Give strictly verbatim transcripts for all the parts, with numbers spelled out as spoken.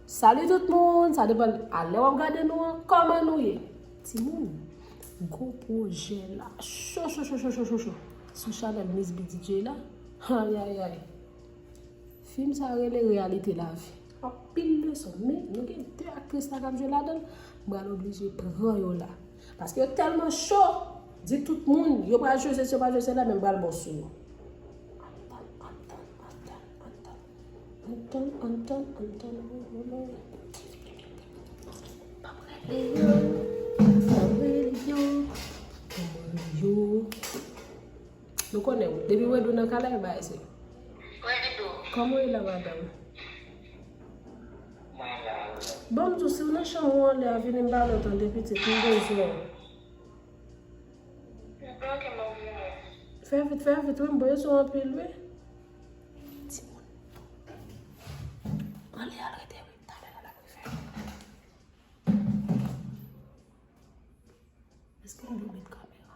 Salut tout moun, sa depann a lè w ap gade nou an, kòman nou ye? Timoun, gwo pwojè la, cho, cho, cho, cho, cho, cho, cho, sou chanèl Miss B D J la, ay, ay, ay. Fim sa rele Reyalite Lavi. Anpil leson, men nou gen de aktris la k ap jwe ladan l, m pral oblije pran yo la. Paske yo tèlman cho, di tout moun, yo pral jwe sesi, yo pral jwe sela, men m pral bon sou yo. Antann, antann, antann, antann. Antann, antann, antann, wi, wi, wi. Pa prele yo, pa prele yo, pa prele yo. Nou konnen, wi, depi Wedou nan kay la, e bagay se. Kòman w ye la, madanm? Bon, m di w, si w nan chanm ou anlè a, vini m pale w tande, pitit, m bezwen w. Fè vit, fè vit, wi, m bezwen w anpil, wi. Timoun. Anlè a, rete, wi, talè la, l ap refè. Èske m dwe met kamera?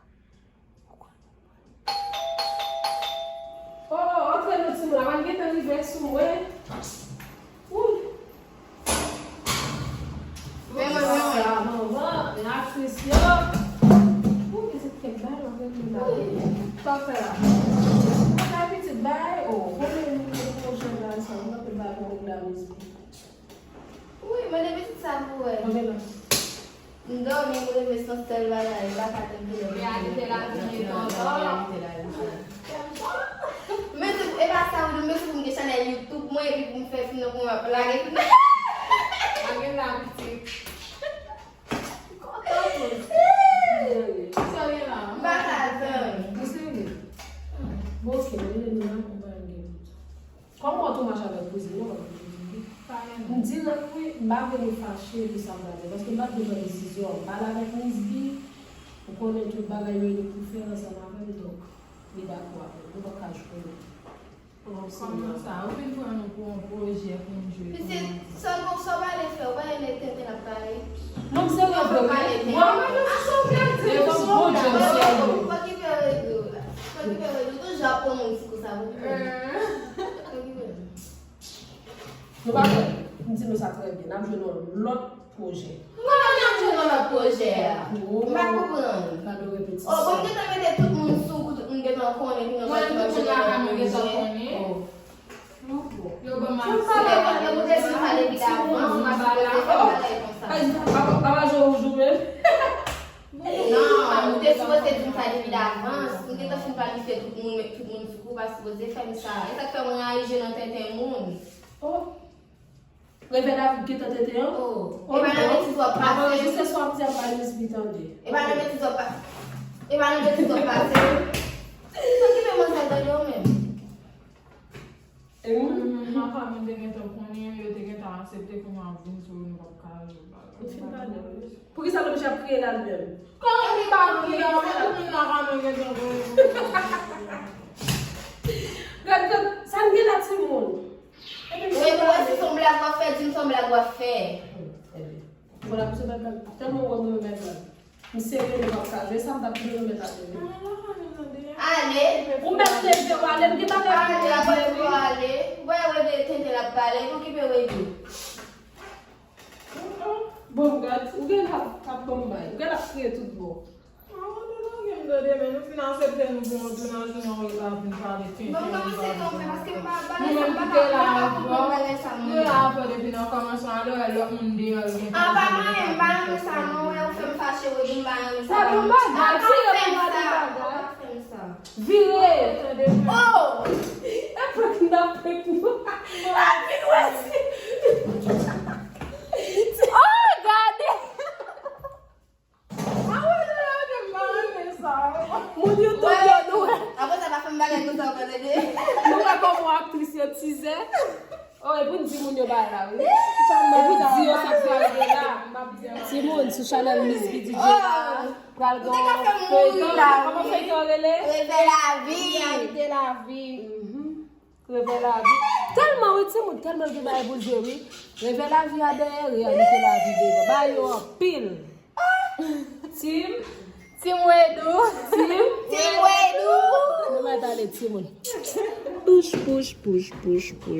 Oh, antre non, timoun, avan l gentan rive sou mwen. Wouy. Men mwen, men mwen. Sa, manman, men aktris yo. Wouy, pitit, kèk bagay, antre non, la. Sa fè la. Mwen fè pitit bagay, oh, konnen nou gen pwojè bagay sa, mwen fè bagay pou moun la, mizik. Wi, mande pitit sa pou wè. Anben la. M dòmi, m reve se yon sèl bagay, m pa ka tande lè. Reyalite lavi, men tonton. Reyalite lavi sa. Men se, e pa sa, wi, men se pou m gen chanèl YouTube mwen, epi pou m fè fim nan, pou m ap lage fim nan. Lage la, pitit. Kontan pou. Sa w gen la? M pa ka tann. Ou serye? Bon, ok, mwen rele nou la, pou m pa gen dout. Kòman w tou mache avèk kouzin ou? M di l wi, m pa vle nou fache pou sa m pral fè, paske m pa t bezwen desizyon an. M pale avèk Miss B, ou konnen tout bagay yo li pou fè ansanm avè m, donk, li dakò avè m. Nou p ap ka jwenn. Kòman sa? Ou vin pran nou pou yon pwojè pou n jwe. Pitit, sèlman sa w pale fè, ou pa renmen tenten l ap pale. Non, m serye vre, wi. Mwen, mwen, mwen, sa w pral di m, sa w pral di m. Fò ki fè regle w la. Fò ki fè regle w. Toujou ap pran moun sou kou sa pou pran. Fò ki fè regle w. Nou pa kwè? M di nou sa trè byen. N ap jwe nan lòt pwojè. Mwen menm n ap jwe nan lòt pwojè a. Oh. M pa konprann. Gade repetisyon. Oh, bon, m gentan mete tout moun sou kou, tout moun gentan konnen, tout moun gentan konnen. Mwen, tout moun lakay mwen gentan konnen. Oh. Yo ban m aksè. Ou te konn, ou te fin pale depi davans, ou pa sipoze fè bagay konsa. Ay, papa, papa Jean Rouge ou menm. Non, ou te sipoze di m sa depi davans. M te konn fin planifye tout moun, met tout moun sou kou, ou pa sipoze fè m sa. E sa k fè mwen rayi je nan tenten moun. Oh. Revè lavi gentan tenten an? Oh. E pa nan betiz w ap pase. Jiskaswa w ap di a bay Miss B tande. E pa nan betiz w ap pa-, e pa nan betiz w ap pase. Sa ki fè manzè tande w menm? Mwen menm, mwen pa menm te gentan konnen, yo te gentan aksepte pou mwen ap vin sou yo, nou p ap ka jwe bagay. Ou fin pale, wi. Poukisa l oblije ap kriye la l menm? Kòman li pa kriye? Tout moun nan ka menm gentan konnen. Gad, gad, sa n gen la, timoun? Epi m fin pale. Wi, si se yon blag w ap fè, di m se yon blag w ap fè. Ebyen, mwen la pou se bèl blag. Tèlman w wè mwen renmen blag. M serye, nou p ap ka jwe sa, m t ap vle remèt atè wi. Ale. Ou mèt leve w ale, m gen bagay pou mwen regle wi. Ale, apre w ale. Wè, Wede tenten l ap pale, okipe Wede. Bon, gad, ou gen l ap, ap ban m bay. Ou gen l ap kriye tout bò. An, nou lage m tande, men nou fin aksepte nou pou yon tounaj, nou nan wè la vin pale tenten. Bon, kòmanse kanpe, paske m pa, bagay sa, m pa ka, m pa ka konprann bagay sa, mwen. Nou la avè depi nan kòmansman, alò, lòt moun deyò, l gen. An, pa gen anyen, m pa renmen sa, non, wè, ou fè m fache, Wede, m pa renmen sa. Sa bon bagay, si yo pa di bagay. Pa fè m sa. Vire. Oh! E prank nan prank nou. Al vin wè si. Oh, gade. Moun YouTube yo nou. Apre sa, pa fè m bagay konsa, ou pa tande. Nou wè kòman aktris yo tizè. Oh, e pou n di moun yo bay la, wi. E pou n di yo sa k pral gen la. Timoun, sou chanèl Miss B D J la, pral gen yon feyton. Kòman feyton rele? Revè lavi. Revè lavi. Mhm. Revè lavi. Tèlman, wi, timoun, tèlman gen bagay pou jwe, wi. Revè lavi a dèyè, reyalite lavi devan. Bagay yo anpil. Team. Team Wedou. Team. Team Wedou. Nou mèt ale, timoun. Pouch, pouch, pouch, pouch, pouch.